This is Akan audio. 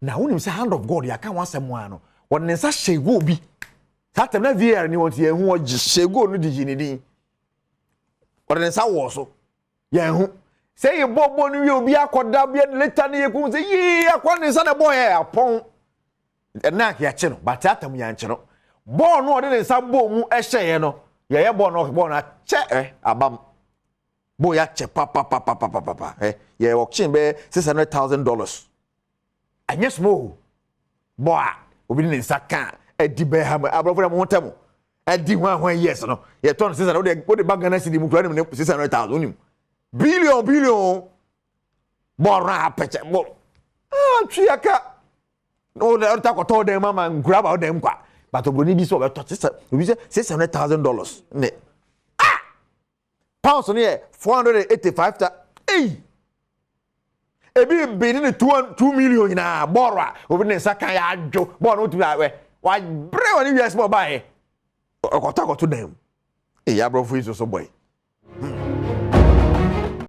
Na wonim sɛ hand of God yɛaka ho asɛm a no, wɔde ne nsa hyɛ goal bi saa tɛm na VAR ni wɔn ti yɛn ho, ɔgye hyɛ goal no de gyi ne din, ɔde ne nsa wɔ so, yɛn ho sɛ yɛ bɔ bɔ no wie, obi akɔda bi later ne yɛ kun sɛ yii akɔ ne nsa na bɔ yɛ apɔn ɛna yɛakye no, but atam yɛankye no. Bɔɔl no ɔde ne nsa bɔɔ mu ɛhyɛ yɛ no, yɛyɛ bɔɔl no, bɔɔl no akyɛ abam, bɔɔl yɛ akyɛ papapapapapa. Yɛ auction bɛyɛ $600,000. Ɛnyɛ small bɔɔl a obi de ne nsa ka ɛdi bɛyɛ ha aborɔfo na mo ho tɛ mo ɛdi ho ahoa years no, yɛtɔ no 600. Wode ba Ghana cedi mu kura ne 600,000, onim billion billion. Bɔɔl no apɛkyɛ bɔɔl ah twi aka na wode ɔde akɔtɔ ɔdan mu ama nkura ba ɔdan mu kwa, but obroni bi sɛ ɔbɛtɔ sisa obi sɛ $600,000 ne ah pounds no yɛ 485 ta. Eyi ebi bi ne 2 million nyinaa. Bɔɔl a obi ne nsa kan yɛ adwo bɔɔl no, wotumi awɛ wabrɛ wɔ ne wiase bɔ ɔbaayɛ ɔkɔtɔ akɔtɔ dan mu. Eyi aborɔfo yi soso bɔyi.